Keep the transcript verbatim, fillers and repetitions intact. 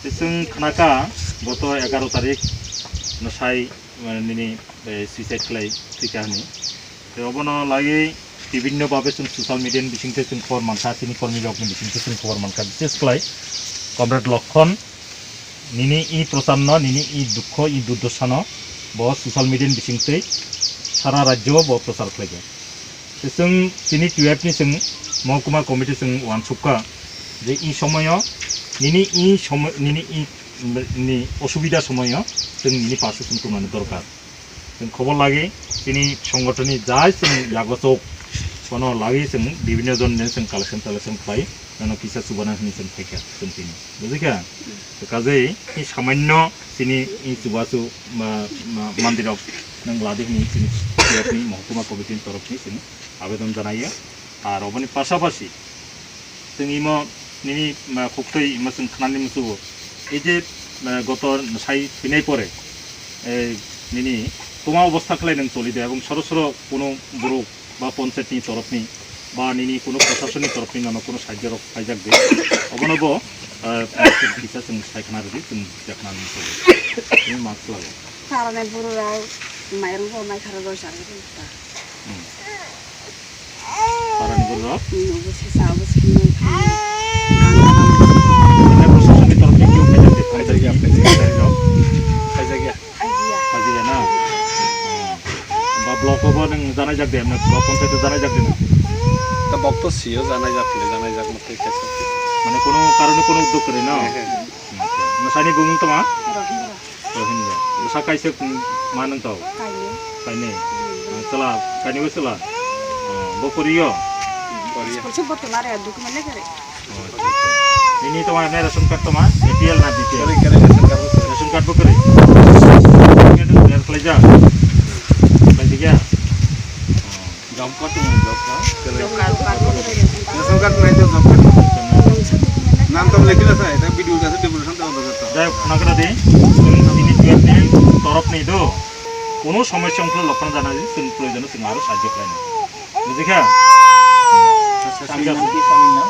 Chwng khnakha goto egaroh tarik no sai, eh, nini, eh, suicide khlai thwikha hwnwi. Tei obono laiwi bibinno babe chwng social media ni bisingtwi chwng khobor mankha, chini kormi rokni bisingtwi chwng khobor mankha, bises khlai Comrade Lokhon nini i procharno, nini i dukho, i durdosano bo social media ni bisingtwi sara rajyo bo prochar khlaikha. Tei chwng chini twelve ni chwng mohokuma committee chwng uansukha je i somoyo nini i somoy, nini i, ni osubida somoyo chwng nini pasu chwng tongmani dorkar. Chwng khobor lagi chini songothonni jai chwng yago chok, bono lagi chwng bibinno jon ni chwng collection tollection khlai, nono kisa chubana hwnwi chwng phaikha chwng tini. Bujikha? Kajei i samanno chini i chubachu ma, ma, mandirok nwng ladi hwnwi chini, chini mohokuma committee ni torokni chini abedon janaiya. Ar oboni pasapasi chwng imo nini, ma, khuktwi imo chwng khnani muchungo. Ei je, ma, goto sai thwinai pore, eh, nini toma obostha khlai nwng choli de, ebong soro soro kuno borok ba panchayat ni torokni ba nini kuno proshasoni torokni nono kuno sahajyo rok khlaijak de, obono bo, eh, kisa chwng saikhna rwdi, chwng jakna nini sabo. Nini ma khlago. Parani bururok mairung bo mai khara roi chari rwkha. Hmm. Parani bururok? Hmm, obo sesa, obo sesa. Nini proshasoni torokni kebo khaijak de, panchayat ni, khaijak ya. Khaijak ya. Khaijak ya na? Hmm. Ba block o bo nwng janai jak de, na block panchayat o janai jak de na? Ta block to sio janai jak le, janai jak mo tei kaisa. Mane kono karone kono uddog kwrwi na? He, he. Acha. Nwsani bumung toma? Rohingya. Rohingya. Bwsa kaisa, um, ma nwng tao? Kainwi. Kainwi? Hmm. Ah, chwla, kainwi bo chwla? Hmm. Ah, bo poriyo? Poriyo. School se bwtwi mare, document le kare. Oh, acha, acha. Nini toma ne ration card toma? A P L na B P L? Kare, kare, ration card bo kare. Ration card bo kare? Ration card bo kare, khlaijak? Khlaijakya? Oh. Job card tong job card. Job card, job card. Ration card nai to job card. Nam tam lekhi la sai, ta video ka se deputation ta order karta. Jai hok, khna kra di. Tini twelve ni torop ni do. Kono somosya wngkha lokhon jana di, chwng proyojono chwng aro sahajyo khlainai. Bujikha? Acha, acha. Sami nam ki, sami nam?